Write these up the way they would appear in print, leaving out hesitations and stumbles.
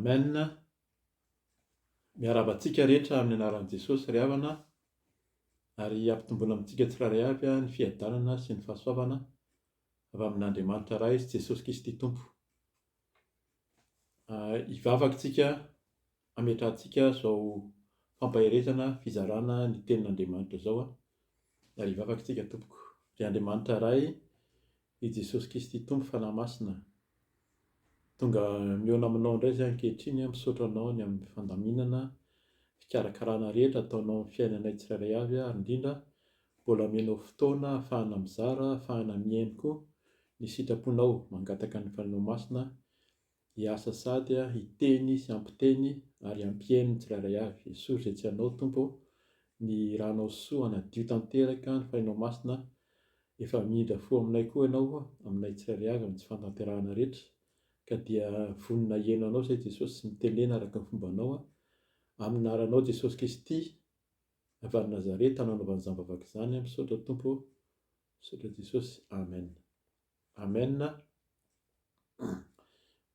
Amen. Miarahaba antsika rehetra amin'ny anaran'i Jesosy ry havana ary ampitomboina amintsika tsirairay avy ny fiadanana sy ny fahasoavana avy amin'Andriamanitra Ray sy Jesosy Kristy Tompo. Hivavaka isika hametrahantsika izao fampaherezana fizarana ny tenin'Andriamanitra izao ary hivavaka isika tompoko. Ry Andriamanitra Ray, I Jesosy Kristy Tompo Fanahy Masina, tonga mihaona aminao indray izay ankehitriny aho, misaotra anao ny amin'ny fandaminana, fikarakarana rehetra ataonao amin'ny fiainanay tsirairay avy ary indrindra mbola omenao fotoana ahafahana mizara, ahafahana mihaino koa ny sitraponao, mangataka ny Fanahinao Masina hiasa sady hiteny sy hampiteny ary hampihaino ny tsirairay avy. Esory izay tsy anao Tompo ô, ny ranao soa hanadio tanteraka ny Fanahinao Masina efa mihindra fo aminay koa Ianao, aminay tsirairay avy amin'ny tsy fahatanterahana rehetra, ka dia vonona hihaino Anao izay Jesosy sy mitenena araka ny fombanao amin'ny anaranao Jesosy Kristy avy any Nazareta nanaovana izany vavaka izany misaotra Tompo ô, misaotra Jesosy, Amen. Amen.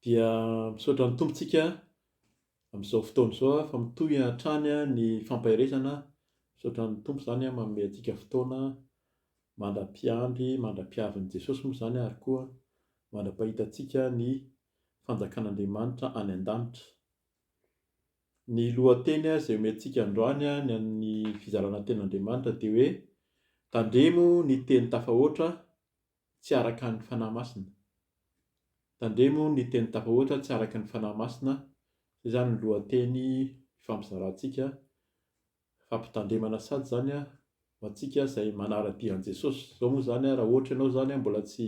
Dia misaotra ny Tompo tsika amin'izao fotoana izao fa mitohy hatrany ny fampaherezana. Misaotra ny Tompo izany manome antsika fotoana mandra-piandry, mandra-piavin'i Jesosy moa izany ary koa mandra-pahitantsika ny fanjakan'Andriamanitra any an-danitra. Ny lohateny izay omentsika androany ny an'ny fizarana tenin'Andriamanitra dia hoe tandremo ny teny tafahoatra tsy araka ny Fanahy Masina. Tandremo ny teny tafahoatra tsy araka ny Fanahy Masina, izay izany ny lohateny ifampizarantsika, fampitandremana sady izany ho antsika izay manara-dia an'i Jesosy. Izao moa izany raha ohatra ianao izany mbola tsy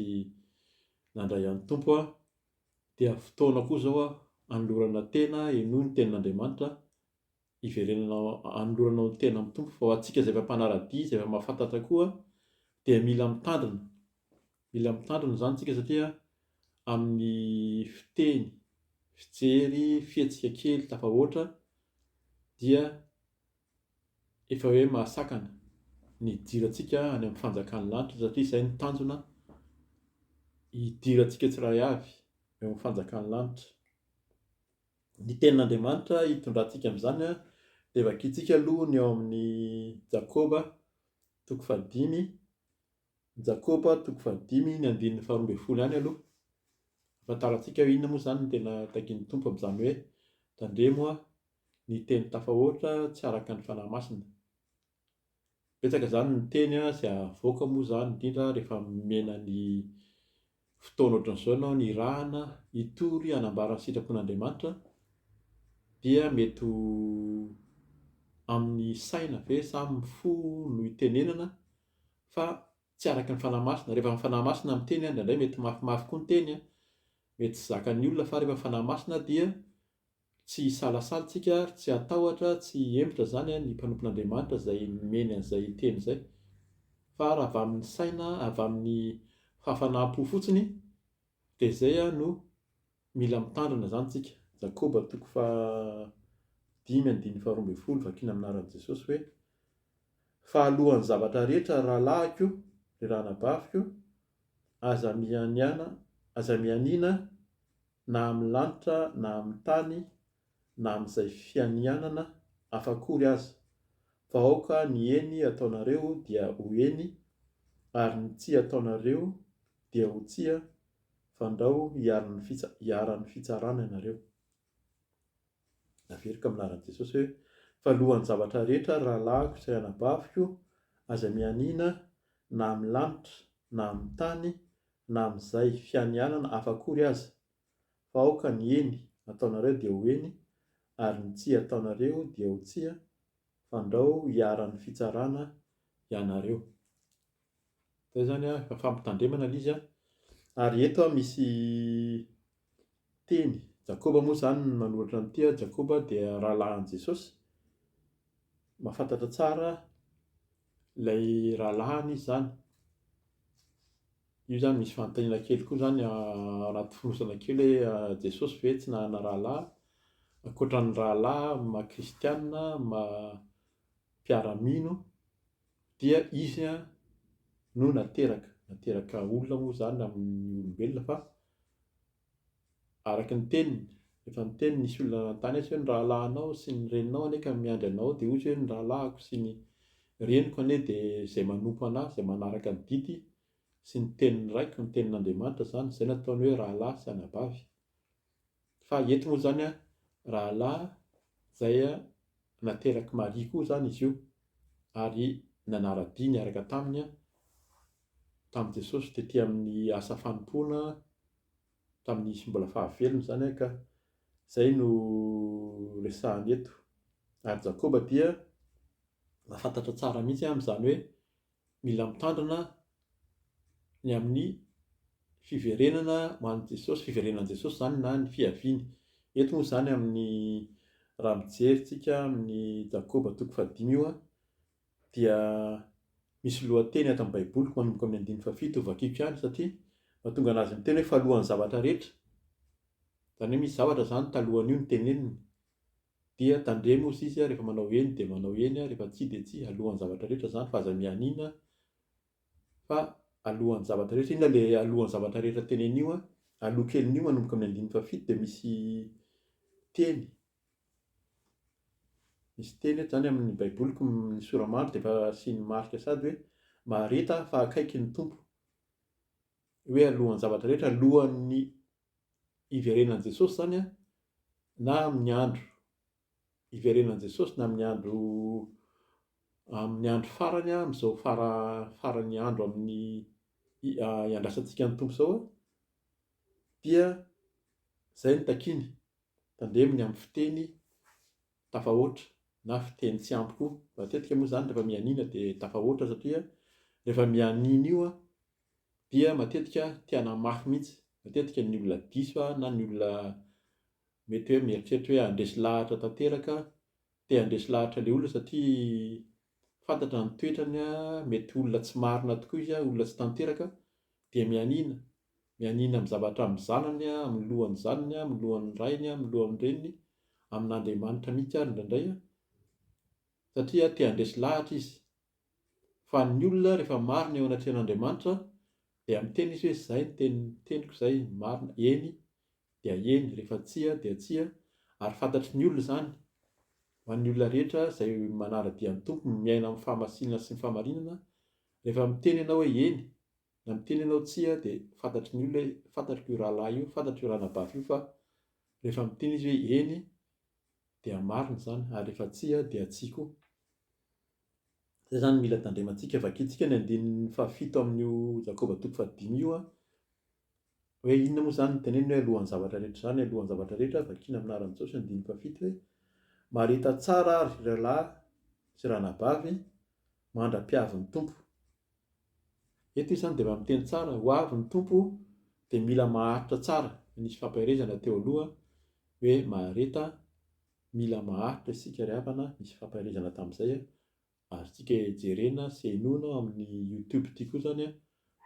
nandray an'ny Tompo dia fotoana koa izao hanolorana tena, henoy ny tenin'Andriamanitra, hiverenanao hanoloranao ny tena amin'ny Tompo fa ho antsika izay efa mpanara-dia izay efa mahafantatra koa dia mila mitandrina, mila mitandrina izany isika satria amin'ny fiteny, fijery, fihetsika kely tafahoatra dia efa hoe mahasakana ny hidirantsika any amin'ny fanjakan'ny lanitra satria izay no tanjona hidirantsika tsirairay avy eo amin'ny fanjakan'ny lanitra. Ny tenin'Andriamanitra hitondrantsika amin'izany dia vakintsika aloha ny ao amin'ny Jakoba toko fahadimy, Jakoba toko fahadimy ny andininy faharoa ambin'ny folo ihany aloha. Ahafantarantsika hoe inona moa izany no tena takian'ny Tompo amin'izany hoe tandremo ny teny tafahoatra tsy araka ny Fanahy Masina. Betsaka izany ny teny izay avoaka moa izany indrindra rehefa omena ny fotoana ohatran'izao ianao nirahana hitory hanambara ny sitrapon'Andriamanitra dia mety ho amin'ny saina ve sa amin'ny fo no itenenana fa tsy araka ny Fanahy Masina. Rehefa ny Fanahy Masina miteny indraindray mety mafimafy koa ny teny, mety tsy zakan'ny olona fa rehefa ny Fanahy Masina dia Tsy hisalasala isika ary tsy hatahotra, tsy hihemotra izany ny mpanompon'Andriamanitra izay nomeny an'izay teny izay. Fa raha avy amin'ny saina, avy amin'ny fahafanaham-po fotsiny, dia izay no mila mitandrina izany isika. Jakoba toko faha dimy andininy faha 12, vakina amin'ny anaran'i Jesosy hoe, Fa alohan'ny zavatra rehetra ry rahalahiko, ry ranabaviko, aza mianiana, aza mianiana na amin'ny lanitra na amin'ny tany na amin'izay fianianana hafa akory aza, fa aoka ny eny ataonareo dia ho eny ary ny tsia ataonareo dia ho tsia, fandrao hiharan'ny fitsarana ianareo. Naveriko amin'ny anaran'i Jesosy hoe, Fa alohan'ny zavatra rehetra, ry rahalahiko sy ry anabaviko, aza mianiana na amin'ny lanitra na amin'ny tany na amin'izay fianianana hafa akory aza, fa aoka ny eny ataonareo dia ho eny, ary ny tsia ataonareo dia ho tsia, fandrao hiharan'ny fitsarana ianareo. Izay izany efa fampitandremana ilay izy ary eto misy teny, Jakoba moa izany no nanoratra an'ity, Jakoba dia rahalahin'i Jesosy, mahafantatra tsara ilay rahalahiny izy izany. Io izany misy fanontaniana kely koa izany ao anaty fonosana kely hoe Jesosy ve tsy nanana rahalahy? Ankoatra ny rahalahy maha kristiana, maha mpiara-mino dia izy no nateraka, nateraka olona moa izany amin'ny olombelona fa araka ny teniny. Rehefa niteny nisy olona nanontany azy hoe ny rahalahinao sy ny reninao anie ka miandry anao dia hoy izy hoe ny rahalahiko sy ny reniko anie dia izay manompo an'ahy, izay manaraka ny didy sy ny tenin'ny Raiko, ny tenin'Andriamanitra izany, izay no ataony hoe rahalahy sy anabavy. Fa eto moa izany rahalahy izay naterak'i Maria koa izany izy io ary nanara-dia niaraka taminy tamin'i Jesosy tety amin'ny asa fanompoana tamin'izy mbola fahavelony izany ka izay no resahany eto. Ary Jakoba dia mahafantatra tsara mihitsy amin'izany hoe mila mitandrina ny amin'ny fiverenana ho an'i Jesosy, fiverenan'i Jesosy izany na ny fiaviany. Eto moa izany amin'ny raha mijery tsika amin'ny Jakoba toko fahadimy io dia misy lohateny ato amin'ny Baiboliko manomboka amin'ny andininy fahafito vakiko ihany satria mahatonga anazy miteny hoe falohan'ny zavatra rehetra. Izany hoe misy zavatra izany talohan'io noteneniny. Dia tandremo hozy izy rehefa manao eny dia manao eny, rehefa tsia dia tsia, alohan'ny zavatra rehetra izany fa aza mianiana fa alohan'ny zavatra rehetra, inona le alohan'ny zavatra rehetra tenenina io an? Aloha kelin'io manomboka amin'ny andininy fahafito dia misy teny, misy teny eto izany amin'ny baiboliko ny sora-mandry dia efa asiany marika sady hoe mahareta fa akaiky ny Tompo, hoe alohan'ny zavatra rehetra, alohan'ny hiverenan'i Jesosy izany an, na amin'ny andro hiverenan'i Jesosy na amin'ny andro amin'ny andro farany an, amin'izao fara faran'ny andro amin'ny hiandrasantsika ny Tompo izao an, dia izay no takiany, tandremo ny amin'ny fiteny tafahoatra na fiteny tsy ampy koa, matetika moa izany rehefa mianiana dia tafahoatra satria rehefa mianiana io an, dia matetika te hanamafy mihitsy, matetika ny olona diso na ny olona mety hoe mieritreritra hoe handresy lahatra tanteraka, te handresy lahatra ilay olona satria fantatra ny toetrany, mety olona tsy marina tokoa izy, olona tsy tanteraka, dia mianiana, mianiana amin'ny zavatra amin'ny zanany, amin'ny lohan'ny zanany, amin'ny lohan'ny rainy, amin'ny lohan'ny reniny, amin'Andriamanitra mihitsy ary indraindray satria te handresy lahatra izy. Fa ny olona rehefa marina eo anatrehan'Andriamanitra dia miteny izy hoe izay ny teny teniko izay marina, eny dia eny, rehefa tsia dia tsia, ary fantatry ny olona izany, ho an'ny olona rehetra izay manara-dia ny Tompo, miaina amin'ny fahamasinana sy ny fahamarinana, rehefa miteny ianao hoe eny na miteny ianao tsia dia fantatry ny olona hoe fantatriko io rahalahy io, fantatro io ranabavy io fa rehefa miteny izy hoe eny dia marina izany ary rehefa tsia dia tsia koa. Izay izany mila tandremantsika. Vakintsika ny andininy fahafito amin'io Jakoba toko fahadimy io hoe inona moa izany no teneniny hoe alohan'ny zavatra rehetra izany, alohan'ny zavatra rehetra, vakiana amin'ny anaran'i Jesosy andininy fahafito hoe mahareta tsara ary ry rahalahy sy ranabavy mandra-piavin'ny Tompo. Eto izy izany dia efa miteny tsara, ho avy ny Tompo dia mila maharitra tsara. Nisy fampaherezana teo aloha hoe mahareta Mila maharitra isika ry havana, nisy fampaherezana tamin'izay a, azontsika jerena sy henoina ao amin'ny youtube ity koa izany a,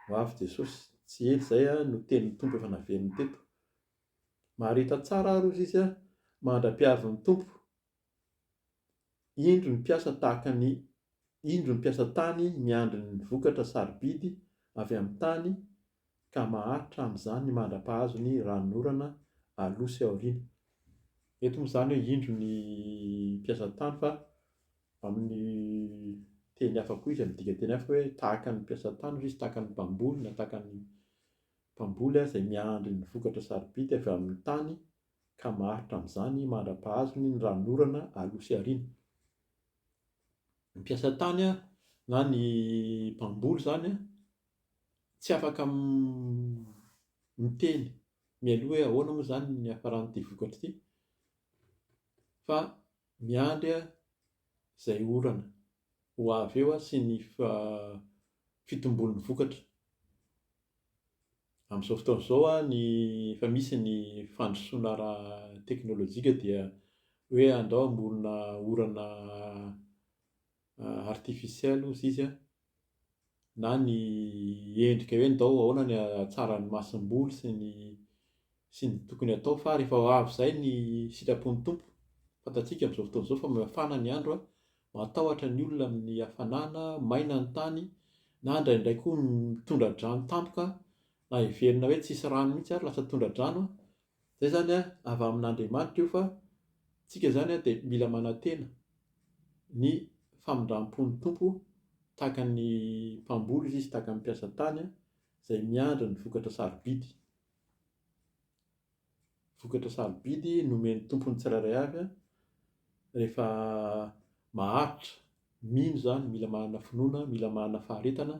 ho avy Jesosy, tsy ela izay a, no tenin'ny Tompo efa naveriny teto. Mahareta tsara ary hozy izy a, mandra-piavin'ny Tompo. Indro ny mpiasa tahaka ny indro ny mpiasa tany miandry ny vokatra sarobidy avy amin'ny tany ka maharitra amin'izany mandra-pahazo ny ranonorana aloha sy aoriana. Eto moa izany hoe indro ny mpiasa tany fa amin'ny teny hafa koa izy, amin'ny dikanteny hafa hoe tahaka ny mpiasa tany hozy izy, tahaka ny mpamboly na tahaka ny mpamboly izay miandry ny vokatra sarobidy avy amin'ny tany ka maharitra amin'izany mandra-pahazony ny ranonorana aloha sy aoriana. Ny mpiasa tany na ny mpamboly izany tsy afaka miteny mialoha hoe ahoana moa izany ny hiafaran'ity vokatra ity fa miandry izay orana ho avy eo sy ny fitombon'ny vokatra. Amin'izao fotoana izao ny efa misy ny fandrosoana ara-teknolojika dia hoe andao hamorona orana artificiel hozy izy an, na ny endrika hoe ndao ahoana ny hahatsaran'ny masomboly sy ny sy ny tokony hatao fa rehefa ho avy izay ny sitrapon'ny Tompo, fantatsika amin'izao fotoana izao fa mafana ny andro an, matahotra ny olona amin'ny hafanana, maina ny tany, na indraindray koa mitondra-drano tampoka, na heverina hoe tsisy rano mihitsy ary lasa tondra-drano an. Izay izany avy amin'Andriamanitra io fa tsika izany dia mila manantena ny famindram-pon'ny Tompo tahaka ny mpamboly izy tahaka ny mpiasa tany izay miandry ny vokatra sarobidy. Vokatra sarobidy nomen'ny Tompo ny tsirairay avy rehefa maharitra, mino izany, mila manana finoana, mila manana faharetana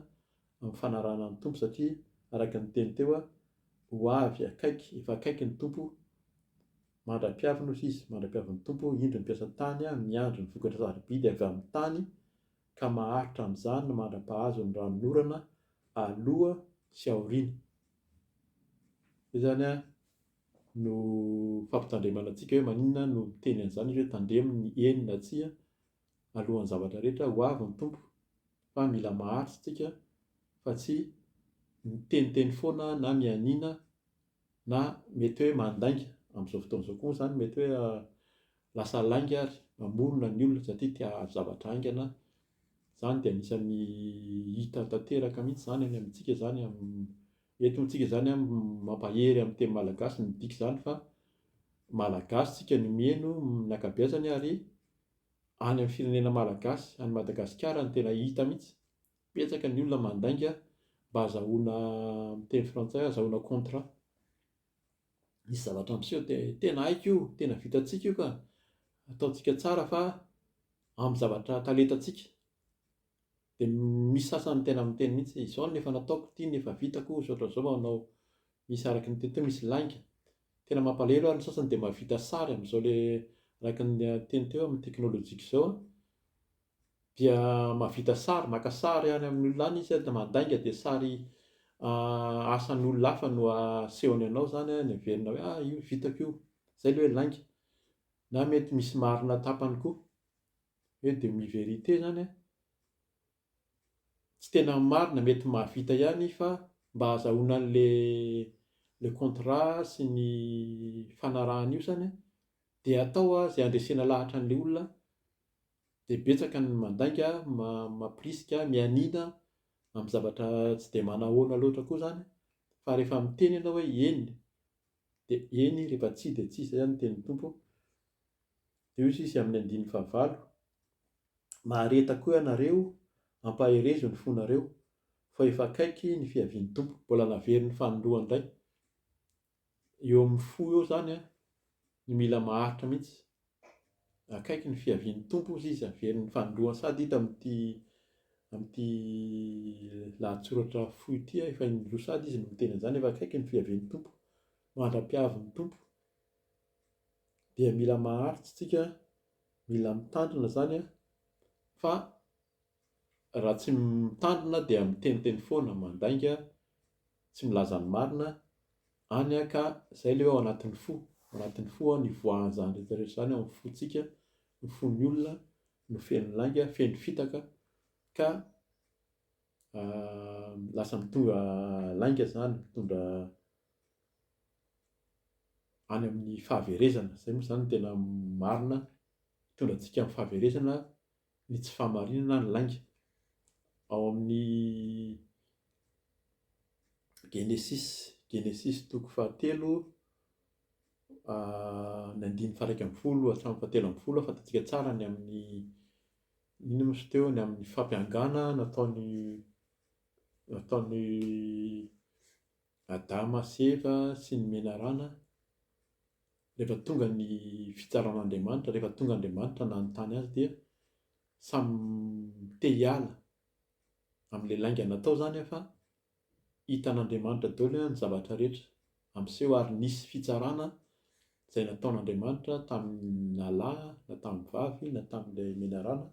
amin'ny fanarahana ny Tompo satria araka ny teny teo ho avy akaiky, efa akaiky ny Tompo, mandra-piaviny hozy izy, mandra-piavin'ny Tompo, indro ny mpiasa tany miandry ny vokatra sarobidy avy amin'ny tany ka maharitra amin'izany mandra-pahazo ny ranonorana aloha sy aoriana. Izay izany no fampitandremana antsika hoe maninona no miteny an'izany izy hoe tandremo ny eny na tsia alohan'ny zavatra rehetra, ho avy ny Tompo fa mila maharitra isika fa tsy miteniteny foana na mianiana na mety hoe mandainga, amin'izao fotoana izao koa moa izany mety hoe lasa lainga ary mamorona ny olona satria te hahazo zavatra haingana, izany dia anisan'ny hita tanteraka mihitsy izany any amintsika izany, eto moa tsika izany mampahery amin'ny teny malagasy midika izany fa malagasy tsika no miheno ny ankabeazany ary any amin'ny firenena malagasy, any Madagasikara no tena hita mihitsy, betsaka ny olona mandainga mba azahoana amin'ny teny frantsay azahoana contrat. Misy zavatra miseho dia tena haiko io, tena vitantsika io ka, ataontsika tsara fa amin'ny zavatra talentantsika. Dia misy sasany tena miteny mihitsy hoe izao no efa nataoko, ity no efa vitako, izao ohatran'izao manao, misy araka ny teny teo misy lainga. Tena mampalahelo ary ny sasany dia mahavita sary amin'izao le araka ny teny teo amin'ny teknolojika izao an, dia mahavita sary, maka sary any amin'ny olona any izy dia mandainga dia sary asan'olona hafa no asehony anao izany an, ny heverina hoe ah io vitako io, izay ilay hoe lainga. Na mety misy marina tapany koa, hoe demi vérité izany an, tsy tena marina, mety mahavita ihany fa mba ahazahoana an'le le contrat sy ny fanarahana io izany an, dia atao izay handresena lahatra an'ilay olona, dia betsaka ny mandainga, mampirisika, mianiana amin'ny zavatra tsy dia manahoana loatra koa izany, fa rehefa miteny ianao hoe eny dia eny, rehefa tsia dia tsia, izay izany ny tenin'ny Tompo. Dia hoy izy amin'ny andininy fahavalo, Mahareta koa ianareo, ampaherezo ny fonareo, fa efa akaiky ny fiavian'ny Tompo. Mbola naveriny fanindroany indray. Eo amin'ny fo eo izany no mila maharitra mihitsy. Akaiky ny fiavian'ny Tompo hozy izy, averiny fanindroany sady hita amin'ity amin'ity lahatsoratra fohy ity, efa indroa sady izy no miteny an'izany, efa akaiky ny fiavian'ny Tompo, mandra-piavin'ny Tompo. Dia mila maharitra isika, mila mitandrina izany an, fa raha tsy mitandrina dia miteniteny foana, mandainga, tsy milaza ny marina, any an ka izay ilay hoe ao anatin'ny fo, ao anatin'ny fo an ny ivoahan'izany rehetra rehetra izany ao amin'ny fontsika, ny fon'ny olona no feno lainga, feno fitaka ka lasa mitondra lainga izany, mitondra any amin'ny fahaverezana, izay moa izany no tena marina, mitondra antsika amin'ny fahaverezana ny tsy fahamarinana, ny lainga. Ao amin'ny Genesisy, Genesisy toko fahatelo, ny andininy faha-11 hatramin'ny faha-13, fantatsika tsara ny amin'ny, inona moa izy teo, ny amin'ny fampiangana nataon'i nataon'i Adama sy Eva sy ny menarana, rehefa tonga ny fitsaran'Andriamanitra, rehefa tonga Andriamanitra nanontany azy dia samy te hiala amin'ilay lainga natao izany fa hitan'Andriamanitra daholo ny zavatra rehetra ampiseho ary nisy fitsarana izay nataon'Andriamanitra tamin'ny na lahy na tamin'ny vavy na tamin'ilay menarana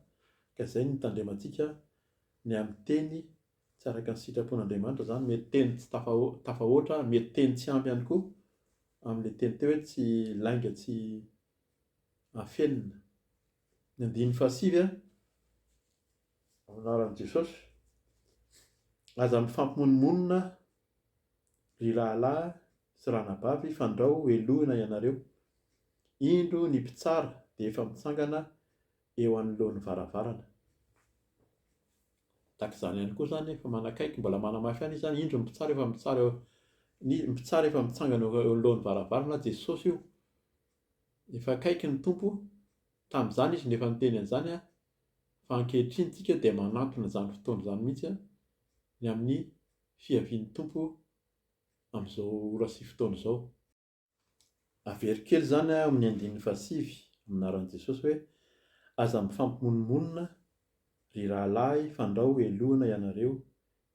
ka izay no nitandremantsika ny amin'ny teny Tsy araka ny sitrapon'Andriamanitra izany, mety teny tsy tafahoatra, mety teny tsy ampy ihany koa amin'ilay teny teo hoe tsy lainga tsy afenina. Ny andininy fahasivy, Amin'ny anaran'i Jesosy, aza mifampimonomonona ry rahalahy sy ranabavy fandrao helohina ianareo. Indro ny mpitsara dia efa mitsangana eo anoloan'ny varavarana. Tahaka izany ihany koa izany, efa manakaiky, mbola manamafy ihany izy izany, indro ny mpitsara efa mitsara eo, Ny mpitsara efa mitsangana eo anoloan'ny varavarana, Jesosy io. Efa akaiky ny Tompo, tamin'izany izy no efa niteny an'izany, fa ankehitriny tsika dia manantona izany fotoana izany mihitsy, ny amin'ny fiavian'ny Tompo amin'izao ora sy fotoana izao. Averiko kely izany ao amin'ny andininy fahasivy, amin'ny anaran'i Jesosy hoe, Aza mifampimonomonona, ry rahalahy, fandrao helohina ianareo,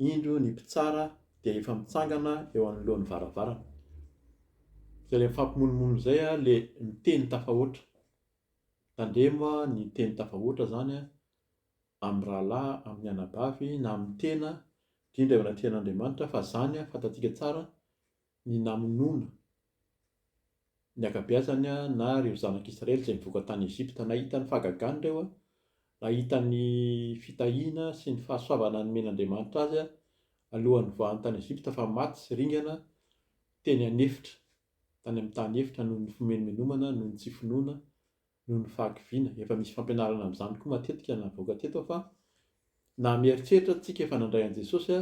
indro ny mpitsara dia efa mitsangana eo anoloan'ny varavarana. Izay ilay mifampimonomonona izay ilay miteny tafahoatra. Tandremo ny teny tafahoatra izany amin'ny rahalahy, amin'ny anabavy, na amin'ny tena, indrindra eo anatrehan'Andriamanitra, fa izany fantatsika tsara ny namonoana ny ankabeazany na ireo zanak'Israely izay nivoaka tany Egypta. Nahita ny fahagagana ireo, nahita ny fitahiana sy ny fahasoavana nomen'Andriamanitra azy alohan'ny nivoahany tany Egypta fa maty sy ringana teny an'efitra, tany amin'ny tany efitra noho ny fimenomenomana, noho ny tsy finoana, noho ny fahakiviana. Efa misy fampianarana amin'izany koa matetika navoaka teto fa na mieritreritra tsika efa nandray an'i Jesosy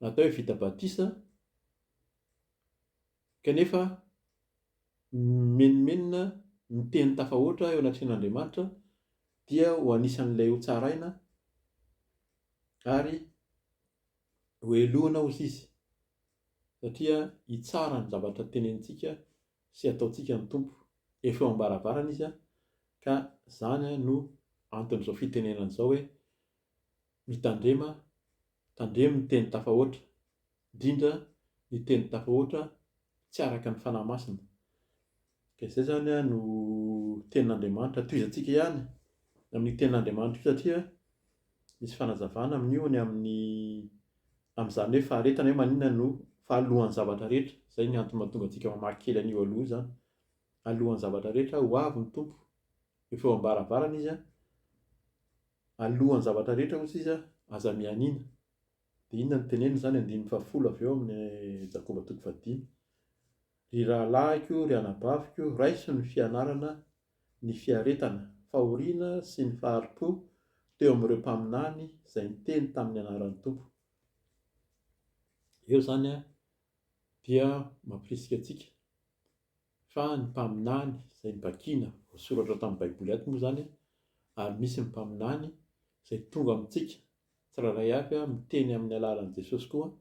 na atao hoe vita batisa kanefa mimenomenona miteny tafahoatra eo anatrehan'Andriamanitra dia ho anisan'ilay ho tsaraina ary ho helohina hozy izy satria hitsara ny zavatra tenenintsika sy ataontsika ny Tompo. Efa eo am-baravarana Izy ka izany no anton'izao fitenenana izao hoe mitandrema, tandremo ny teny tafahoatra, indrindra ny teny tafahoatra tsy araka ny Fanahy Masina. Ka izay izany no tenin'Andriamanitra. Tohizantsika ihany amin'io tenin'Andriamanitra io satria misy fanazavana amin'io ny amin'ny amin'izany hoe faharetana hoe maninona no fa alohan'ny zavatra rehetra, izay ny antony mahatonga antsika mamaky kely an'io aloha io izany, alohan'ny zavatra rehetra ho avy ny Tompo, efa eo am-baravarana Izy an, alohan'ny zavatra rehetra hozy Izy an, aza mianiana. Dia inona no teneniny izany andininy fahafolo avy eo amin'ny Jakoba toko fahadimy. Ry rahalahiko, ry anabaviko, raiso ny fianarana ny fiaretana, fahoriana sy ny fahari-po teo amin'ireo mpaminany izay niteny tamin'ny anaran'ny Tompo. Eo izany dia mampirisika antsika fa ny mpaminany izay novakiana, voasoratra tamin'ny Baiboly ato moa izany, ary misy ny mpaminany izay tonga amintsika tsirairay avy miteny amin'ny alalan'i Jesosy koa,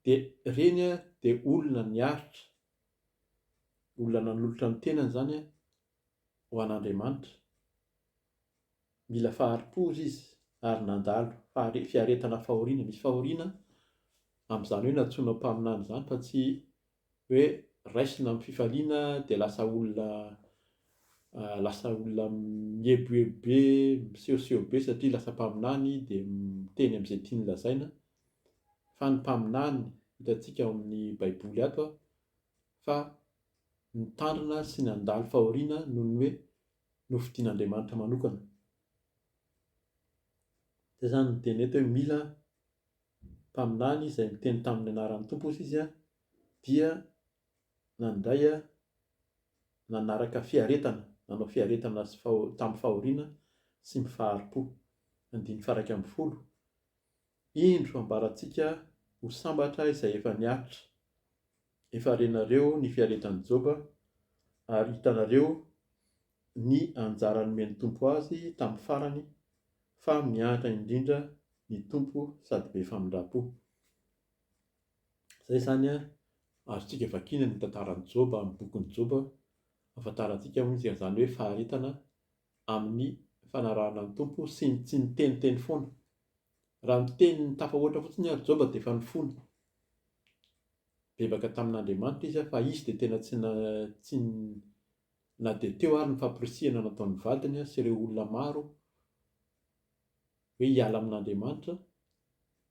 dia ireny dia olona niaritra Olona nanolotra ny tenany izany ho an'Andriamanitra. Mila fahari-po izy ary nandalo fiaretana fahoriana. Misy fahoriana amin'izany hoe nantsoina ho mpaminany izany fa tsy hoe raisina amin'ny fifaliana dia lasa olona lasa olona mieboebo be, misehoseho be satria lasa mpaminany dia miteny amin'izay tiany lazaina. Fa ny mpaminany hitantsika ao amin'ny Baiboly ato fa nitandrina sy nandalo fahoriana noho ny hoe nofidin'Andriamanitra manokana. Izay izany no teny eto hoe mila mpaminany izay miteny tamin'ny anaran'ny Tompo hozy izy dia nandray nanaraka fiaretana, nanao fiaretana sy tamin'ny fahoriana sy ny fahari-po. Andininy faha 11. Indro ambarantsika ho sambatra izay efa niaritra. Efa renareo ny fiaretan'i Joba, ary hitanareo ny anjara nomen'ny Tompo azy tamin'ny farany, fa miantra indrindra ny Tompo sady be famindram-po. Izay izany azontsika vakiana ny tantaran'i Joba amin'ny bokin'i Joba, ahafantarantsika moa izany hoe faharetana amin'ny fanarahana ny Tompo sy ny tsy niteniteny foana. Raha niteny tafahoatra fotsiny ary Joba dia efa nifona. Nibebaka tamin'Andriamanitra izy fa izy dia tena tsy tsy na dia teo ary ny fampirisihana nataon'ny vadiny sy ireo olona maro hoe hiala amin'Andriamanitra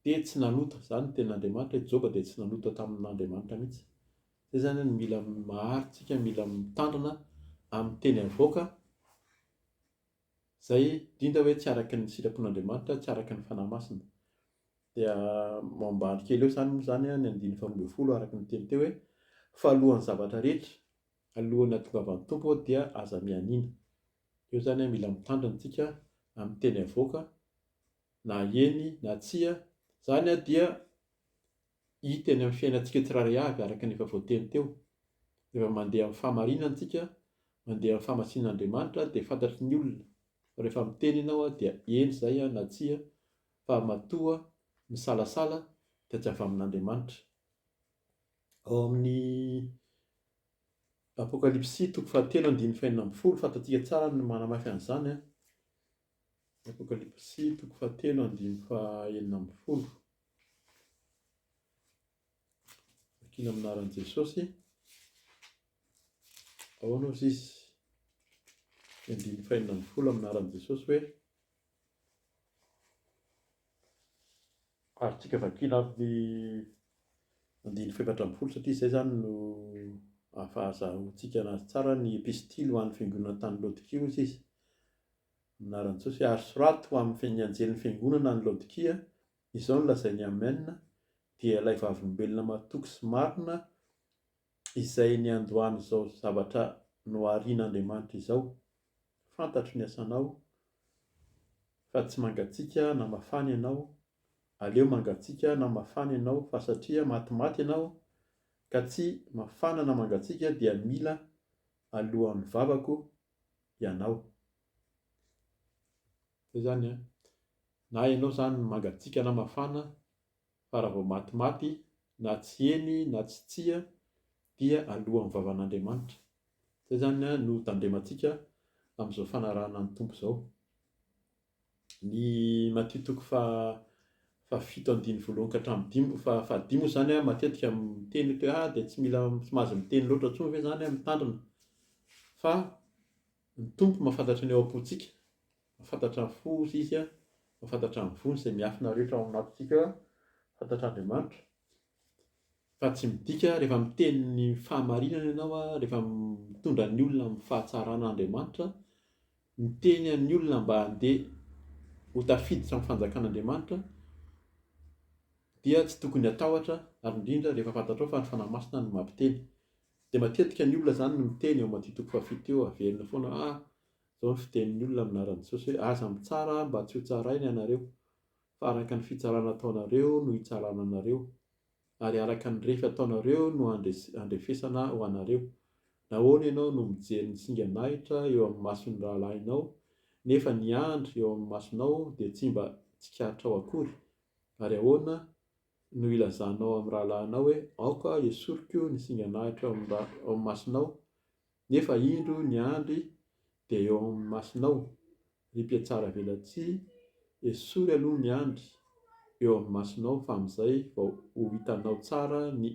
dia tsy nanota. Izany ny tenin'Andriamanitra hoe Joba dia tsy nanota tamin'Andriamanitra mihitsy. Izay izany no mila maharitsika, mila mitandrina amin'ny teny avoaka Izay indrindra hoe tsy araka ny sitrapon'Andriamanitra, tsy araka ny Fanahy Masina. Dia ambany kely eo izany moa izany ny andininy faharoa ambin'ny folo araka ny teny teo hoe, fa alohan'ny zavatra rehetra, alohan'ny hahatongavan'ny Tompo dia aza mianiana. Eo izany mila mitandrina isika amin'ny teny avoaka na eny na tsia. Izany dia. Hita eny amin'ny fiainantsika tsirairay avy araka ny efa voateny teo. Rehefa mandeha amin'ny fahamarinana isika, mandeha amin'ny fahamasinan'Andriamanitra dia fantatry ny olona fa rehefa miteny ianao dia eny izay na tsia fa matoa misalasala dia tsy avy amin'Andriamanitra. Ao amin'ny Apokalypsy toko fahatelo andininy fahenina ambin'ny folo, fantatsika tsara ny manamafy an'izany an. Apokalypsy toko fahatelo andininy fahenina ambin'ny folo. Vakina amin'ny anaran'i Jesosy. Ahoana ozy izy? Andininy fahenina ambin'ny folo amin'ny anaran'i Jesosy hoe Azontsika vakiana amin'ny andininy fahefatra ambin'ny folo satria izay izany no ahafahazahoantsika anazy tsara ny epistily ho an'ny fiangonana tany Laodikia hozy izy. Amin'ny anaran'i Jesosy hoe ary soraty ho amin'ny ny anjelin'ny fiangonana any Laodikia, izao no lazain'i Amen, dia ilay vavolombelona matoky sy marina izay niandohan'izao zavatra noharian'Andriamanitra izao. Fantatro ny asanao, fa tsy mangatsiaka na mafana ianao, aleo mangatsiaka na mafana ianao fa satria matimaty ianao ka tsy mafana na mangatsiaka dia mila alohan'ny vavako ianao. Zay zany an. Na ianao zany mangatsiaka na mafana fa raha vao matimaty na tsy eny na tsy tsia dia alohan'ny vavan'Andriamanitra. Zay zany no tandremantsika amin'izao fanarahana ny Tompo izao. Ny Matio toko faha fahafito andininy voalohany ka hatramin'ny dimy faha fahadimy moa izany matetika miteny eto hoe ah dia tsy mila tsy mahazo miteny loatra intsony ve izany mitandrina fa ny Tompo mahafantatra ny ao am-pontsika, mahafantatra ny fo Izy, mahafantatra ny vony izay miafina rehetra ao anatintsika, fantatr'Andriamanitra. Fa tsy midika rehefa miteny ny fahamarinana ianao, rehefa mitondra ny olona amin'ny fahatsaran'Andriamanitra, miteny an'ny olona mba handeha ho tafiditra amin'ny fanjakan'Andriamanitra, dia tsy tokony hatahotra, ary indrindra rehefa fantatrao fa ny Fanahy Masina no mampiteny. Dia matetika ny olona izany no miteny eo Matio toko fahafito eo, averina foana, ah, izao ny fitenin'ny olona amin'ny anaran'i Jesosy hoe, aza mitsara mba tsy hotsaraina ianareo. Fa araka ny fitsarana ataonareo no hitsarana anareo, ary araka ny refy ataonareo no handrefesana ho anareo. Nahoana ianao no mijery ny singan'ahitra eo amin'ny mason'ny rahalahinao, nefa ny andry eo amin'ny masonao dia tsy mba tsikaritrao akory? Ary ahoana no hilazanao amin'ny rahalahinao hoe, Aoka hesoriko ny singan'ahitra eo amin'ny masonao, nefa indro ny andry dia eo amin'ny masonao? Ry mpihatsaravelatsihy, esory aloha ny andry eo amin'ny masonao fa amin'izay vao ho hitanao tsara ny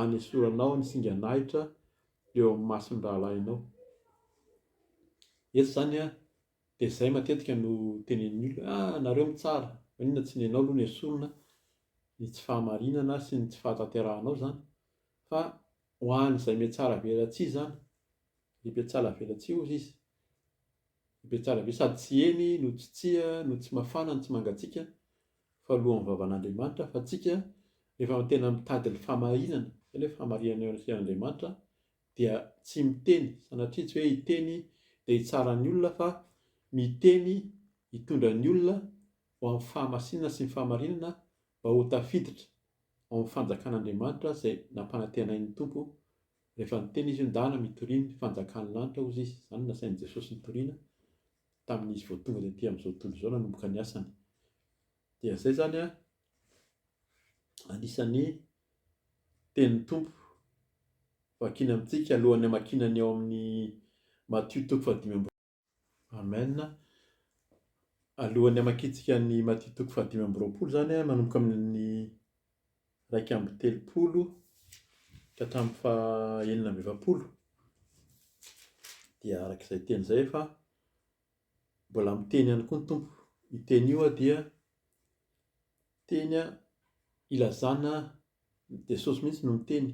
anesoranao ny singan'ahitra eo amin'ny mason'ny rahalahinao. Eto izany dia izay matetika no tenenin'ny olona hoe ah nareo mitsara, maninona tsy ny anao aloha no esorina ny tsy fahamarinana sy ny tsy fahatanterahanao izany fa ho an'izay mihatsaravelatsihy izany, ry mpihatsaravelatsihy hozy izy, Be tsara be sady tsy eny no tsy tsia no tsy mafana no tsy mangatsiaka fa alohan'ny vavan'Andriamanitra fa tsika rehefa tena mitady ny fahamarinana zay le fahamarinana eo anatrehan'Andriamanitra dia tsy miteny sanatria tsy hoe hiteny dia hitsara ny olona fa miteny hitondra ny olona ho amin'ny fahamasinana sy ny fahamarinana mba ho tafiditra ao amin'ny fanjakan'Andriamanitra izay nampanantenain'ny Tompo Rehefa niteny izy hoe ndana mitoria ny fanjakan'ny lanitra hozy izy, izany no nasain'i Jesosy nitoriana tamin'izy vao tonga tety amin'izao tontolo izao nanomboka ny asany. Dia izay izany an, anisan'ny tenin'ny Tompo vakiana amintsika alohan'ny hamakiana ny ao amin'ny Matio toko fahadimy amby Amen. Alohan'ny hamakiantsika ny Matio toko fahadimy amby roapolo izany, manomboka amin'ny 31 ka hatramin'ny faha 46 dia araka izay teny izay fa mbola miteny ihany koa ny Tompo. Io teny io dia teny ilazana Jesosy mihitsy no niteny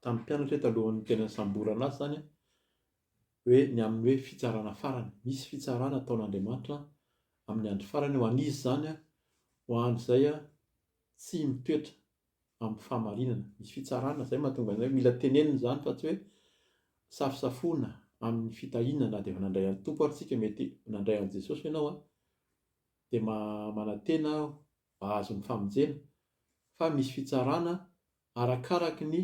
tamin'ny mpianatra hoe talohan'ny tena nisamborana azy izany hoe ny amin'ny hoe fitsarana farany. Misy fitsarana ataon'Andriamanitra amin'ny andro farany ho an'iza izany? Ho an'izay tsy mitoetra amin'ny fahamarinana. Misy fitsarana, izay mahatonga anay hoe mila tenenina izany fa tsy hoe safosafoana amin'ny fitahiana na dia efa nandray an'ny Tompo ary tsika, mety nandray an'i Jesosy ianao an, dia manantena aho hahazo ny famonjena fa misy fitsarana. Arakaraky ny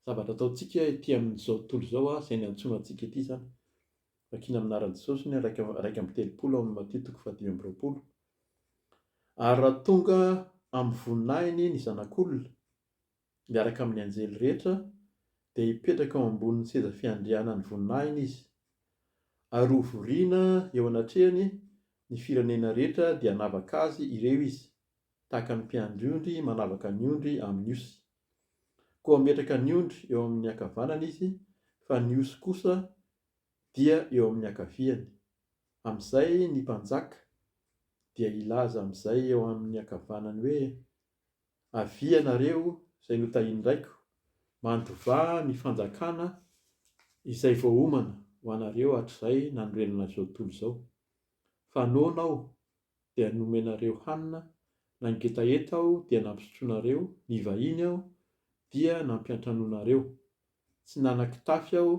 zavatra ataontsika ety amin'izao tontolo izao izay niantsoana antsika ety izany. Vakina amin'ny anaran'i Jesosy ny 31 ao amin'ny Matio toko fahadimy amby roapolo. Ary raha tonga amin'ny voninahiny ny Zanak'olona, miaraka amin'ny anjely rehetra, dia hipetraka eo ambonin'ny seza fiandrianan'ny voninahiny izy. Ary hovoriana eo anatrehany ny firenena rehetra dia hanavaka azy ireo izy, tahaka ny mpiandry ondry manavaka ny ondry amin'ny osy. Koa hametraka ny ondry eo amin'ny ankavanany izy, fa ny osy kosa dia eo amin'ny ankaviany. Amin'izay ny mpanjaka dia hilaza amin'izay eo amin'ny ankavanany hoe, Avia ianareo izay notahian'ny Raiko, mandovà ny fanjakana izay voaomana ho anareo hatrizay nanorenana izao tontolo izao. Fa noana aho, dia nomenareo hanina, nangetaheta aho, dia nampisotroinareo, nivahiny aho, dia nampiantranoinareo. Tsy nanan-kitafy aho,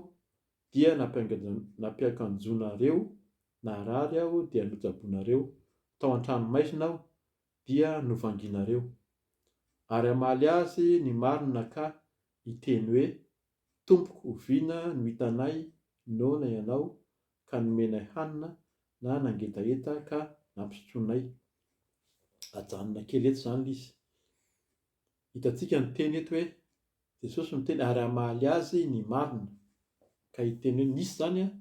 dia nampiakanjoinareo, narary aho, dia notsaboinareo, tao an-tranomaizina aho, dia novanginareo. Ary hamaly azy ny marina ka hiteny hoe, Tompoko, oviana no hitanay noana ianao ka nomenay hanina, na nangetaheta ka nampisotroinay? Ajanona kely eto izany ilay izy. Hitantsika ny teny eto hoe, Jesosy miteny, ary hamaly azy ny marina ka hiteny hoe, misy izany an,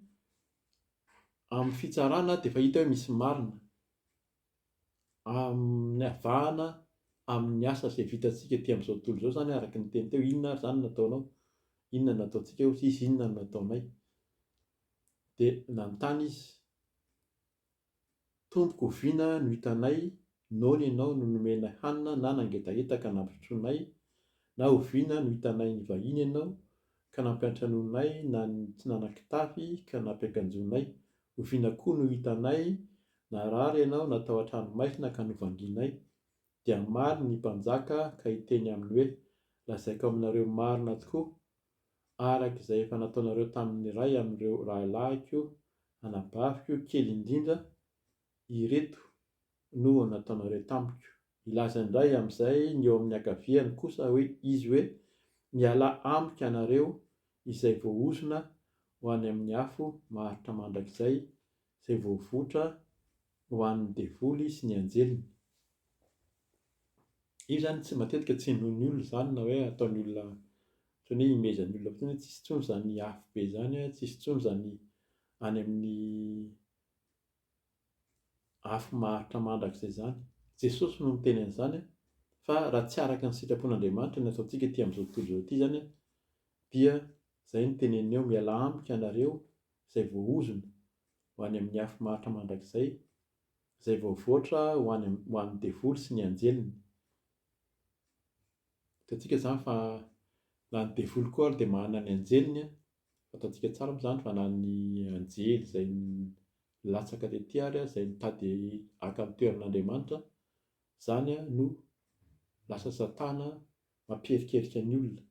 amin'ny fitsarana dia efa hita hoe misy marina. Amin'ny avahana amin'ny asa izay vitantsika ety amin'izao tontolo izao izany araka ny teny teo, inona ary izany no nataonao? Inona no nataontsika hoy izy, inona no nataonay? Dia nanontany izy, Tompoko oviana no hitanay noana ianao no nomenay hanina na nangetaheta ka nampisotroinay, na oviana no hitanay nivahiny ianao ka nampiantranoinay na tsy nanan-kitafy ka nampiakanjoinay, oviana koa no hitanay Narary ianao na tao an-tranomaizina ka novangianay, dia hamaly ny mpanjaka ka hiteny aminy hoe, Lazaiko aminareo marina tokoa, araka izay efa nataonareo tamin'ny iray amin'ireo rahalahiko, anabaviko kely indrindra, ireto no nataonareo tamiko. Hilaza indray amin'izay ny eo amin'ny ankaviany kosa hoe izy hoe, Mialà amiko ianareo izay voaozona ho any amin'ny afo maharitra mandrakizay, izay voavotra ho an'ny devoly sy ny anjeliny. Io izany tsy matetika tsy henoin'ny olona izany na hoe ataon'ny olona ohatran'ny hoe imezan'ny olona fotsiny hoe tsisy intsony izany afo be izany, tsisy intsony izany any amin'ny afo maharitra mandrakizay izany. Jesosy no niteny an'izany fa raha tsy araka ny sitrapon'Andriamanitra ny ataontsika ety amin'izao tontolo izao ity izany dia izay no teneniny eo, mialà amiko ianareo izay voaozona ho any amin'ny afo maharitra mandrakizay, izay voavoatra ho any ho an'ny devoly sy ny anjeliny. Hitantsika izany fa na ny devoly koa ary dia manana ny anjeliny, fantatsika tsara moa izany fa na ny anjely izay nilatsaka tety ary izay nitady haka ny toeran'Andriamanitra, izany no lasa satana mampierikerika ny olona.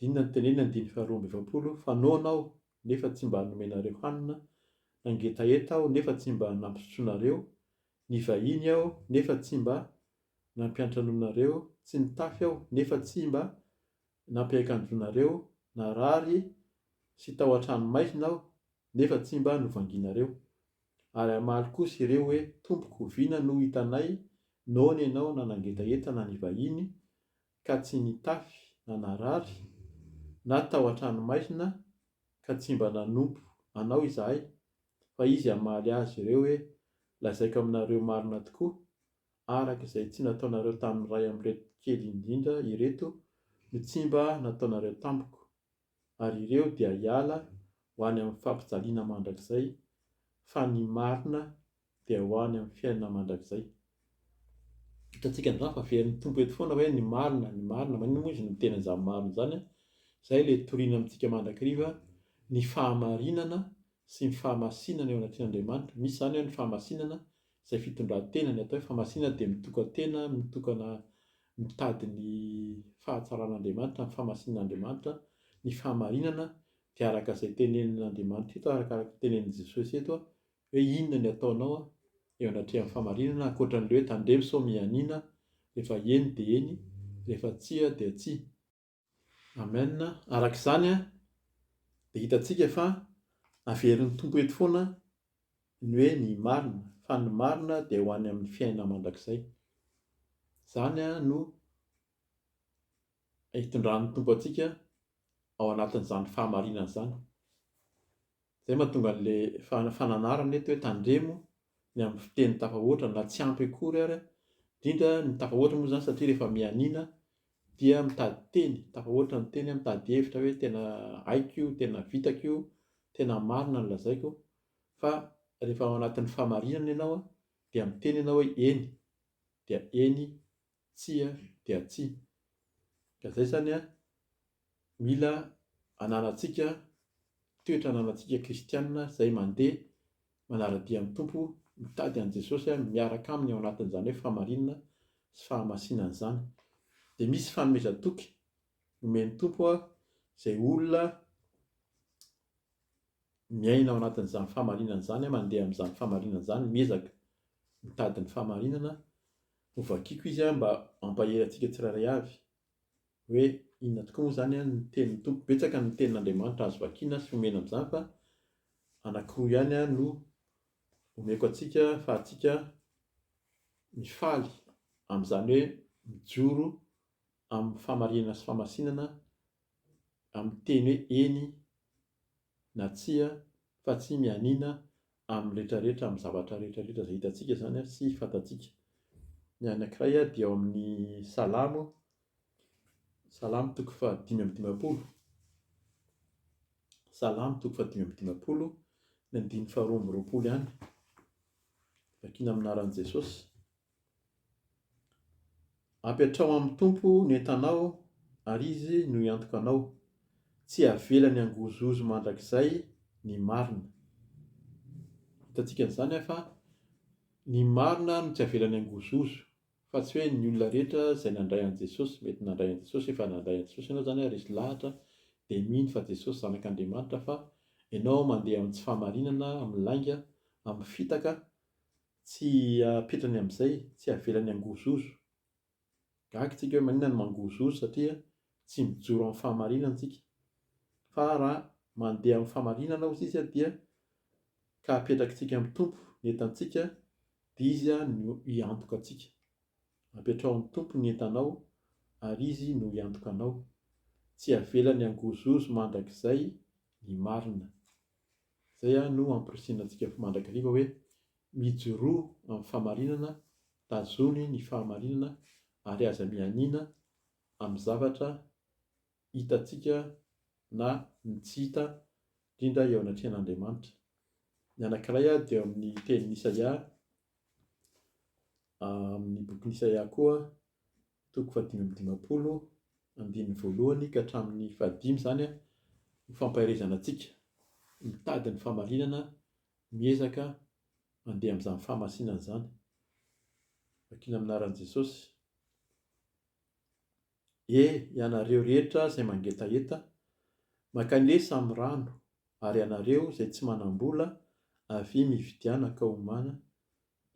Inona no teneniny andininy faharoa amby efapolo, Fa noana aho, nefa tsy mba nomenareo hanina, nangetaheta aho, nefa tsy mba nampisotroinareo, nivahiny aho, nefa tsy mba nampiantranoinareo, tsy nitafy aho, nefa tsy mba nampiakanjoinareo, narary sy tao an-tranomaizina aho, nefa tsy mba novangianareo. Ary hamaly kosa ireo hoe, Tompoko, oviana no hitanay noana ianao na nangetaheta na nivahiny, ka tsy nitafy na narary, na tao an-tranomaizina, ka tsy mba nanompo Anao izahay? Fa Izy hamaly azy ireo hoe, Lazaiko aminareo marina tokoa, araka izay tsy nataonareo tamin'ny iray amin'ireto kely indrindra ireto no tsy mba nataonareo tamiko. Ary ireo dia hiala ho any amin'ny fampijaliana mandrakizay, fa ny marina dia ho any amin'ny fiainana mandrakizay. Hitantsika amin'izany fa averin'ny Tompo eto foana hoe ny marina, ny marina. Maninona moa izy no miteny an'izany marina izany? Izay ilay toriana amintsika mandrakariva, ny fahamarinana sy ny fahamasinana eo anatrehan'Andriamanitra. Misy izany hoe ny fahamasinana izay fitondran-tena, ny atao hoe fahamasinana dia mitokan-tena, mitokana mitady ny fahatsaran'Andriamanitra, ny fahamasinan'Andriamanitra, ny fahamarinana dia araka izay tenenin'Andriamanitra eto, arakaraka tenenin'i Jesosy eto, hoe inona ny ataonao eo anatrehan'ny fahamarinana ankoatran'ilay hoe tandremo sao mianiana, rehefa eny dia eny, Rehefa tsia dia tsia. Amen. Araka izany dia hitantsika fa averin'ny Tompo eto foana ny hoe ny marina, fa ny marina dia ho any amin'ny fiainana mandrakizay. Izany no hitondran'ny Tompo antsika ao anatin'izany fahamarinana izany. Izay mahatonga an'ilay fananarana eto hoe tandremo ny amin'ny fiteny tafahoatra na tsy ampy akory ary, indrindra ny tafahoatra moa izany satria rehefa mianiana dia mitady teny, tafahoatra ny teny, mitady hevitra hoe tena haiko io, tena vitako io, tena marina ny lazaiko, fa rehefa ao anatin'ny fahamarinana ianao dia miteny ianao hoe eny dia eny, tsia dia tsia. Ka izay izany an, mila ananantsika toetra ananantsika kristiana izay mandeha manara-dia ny Tompo, mitady an'i Jesosy miaraka aminy ao anatin'izany hoe fahamarinana sy fahamasinana izany. Dia misy fanomezan-toky nomen'ny Tompo izay olona miaina ao anatin'izany fahamarinana izany, mandeha amin'izany fahamarinana izany, miezaka mitady ny fahamarinana. Hovakiko izy mba hampahery antsika tsirairay avy. hoe inona tokoa moa izany ny tenin'ny Tompo. Betsaka ny tenin'Andriamanitra azo vakiana sy omena amin'izany fa anankiroa ihany no omeko antsika ahafahantsika mifaly amin'izany hoe mijoro amin'ny fahamarinana sy fahamasinana amin'ny teny hoe eny na tsia fa tsy mianiana amin'ny rehetrarehetra, amin'ny zavatra rehetrarehetra izay hitantsika izany sy fantatsika. Ny anankiray dia ao amin'ny Salamo, Salamo toko faha-55. Salamo toko faha-55, ny andininy faha-22 ihany. Vakina amin'ny anaran'i Jesosy. Apetraho amin'ny Tompo ny entanao ary Izy no hiantoka anao. Tsy havelany hangozohozo mandrakizay ny marina. Hitantsika an'izany fa ny marina no tsy avelany hangozohozo fa tsy hoe ny olona rehetra izay nandray an'i Jesosy, mety nandray an'i Jesosy, efa nandray an'i Jesosy ianao izany resy lahatra dia mino fa Jesosy zanak'Andriamanitra fa ianao mandeha amin'ny tsy fahamarinana, amin'ny lainga, amin'ny fitaka, Tsy apetrany amin'izay, tsy avelany hangozohozo. Gaga tsika hoe maninona no mangozohozo satria tsy mijoro amin'ny fahamarinana tsika. Fa raha mandeha amin'ny fahamarinana hozy izy dia ka apetrakitsika amin'ny Tompo ny entantsika dia Izy no hiantoka antsika. Apetraho amin'ny Tompo ny entanao ary Izy no hiantoka anao. Tsy avelany hangozohozo mandrakizay ny marina. Izay no amporisihina antsika mandrakariva hoe mijoroa amin'ny fahamarinana, tazony ny fahamarinana ary aza mianiana amin'ny zavatra hitantsika na ny tsy hita, indrindra eo anatrehan'Andriamanitra. Ny anankiray dia eo amin'ny tenin'i Isaia, amin'ny bokin'i Isaia koa, toko fahadimy amby dimampolo, andininy voalohany ka hatramin'ny fahadimy izany no fampaherezana antsika mitady ny fahamarinana, miezaka mandeha amin'izany fahamasinana izany. Vakina amin'ny anaran'i Jesosy. E, ianareo rehetra izay mangetaheta, mankanesa amin'ny rano, ary ianareo izay tsy manam-bola, avia mividiana ka homana,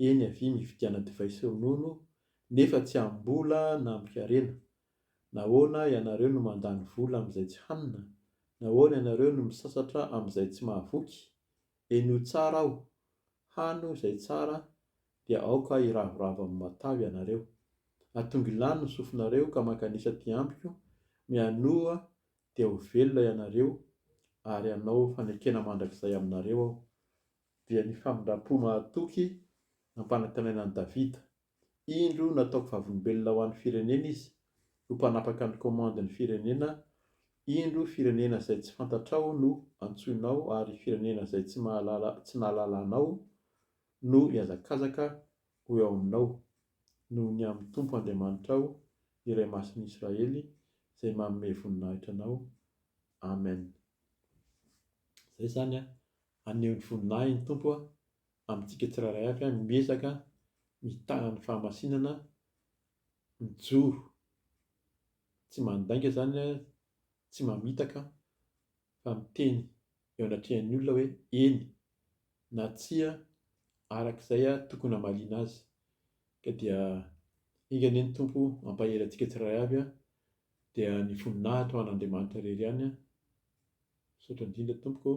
eny avia mividiana divay sy ronono, nefa tsy amim-bola na amin-karena. Nahoana ianareo no mandany vola amin'izay tsy hanina? Nahoana ianareo no misasatra amin'izay tsy mahavoky? Henoy tsara aho, hano izay tsara, dia aoka hiravoravo amin'ny matavy ianareo. Atongilano ny sofinareo ka mankanesa aty amiko, mianoha dia ho velona ianareo, ary hanao fanekena mandrakizay aminareo aho. Dia ny famindram-po mahatoky nampanantenaina an'i Davida. Indro nataoko vavolombelona ho an'ny firenena izy, ho mpanapaka ny komandin'ny firenena, indro firenena izay tsy fantatrao no antsoinao ary firenena izay tsy mahalala tsy nahalala anao no hihazakazaka ho eo aminao, noho ny amin'ny Tompo Andriamanitrao, Iray Masin'ny Israely, izay manome voninahitra anao. Amen. Izay izany an, haneho ny voninahiny ny Tompo amintsika tsirairay avy, miezaka mitana ny fahamasinana, mijoro, tsy mandainga izany, tsy mamitaka fa miteny eo anatrehan'ny olona hoe eny na tsia araka izay tokony hamaliana azy. Ka dia. Enga anie ny Tompo hampahery antsika tsirairay avy dia ny voninahitra ho an'Andriamanitra irery ihany. Misaotra indrindra tompoko.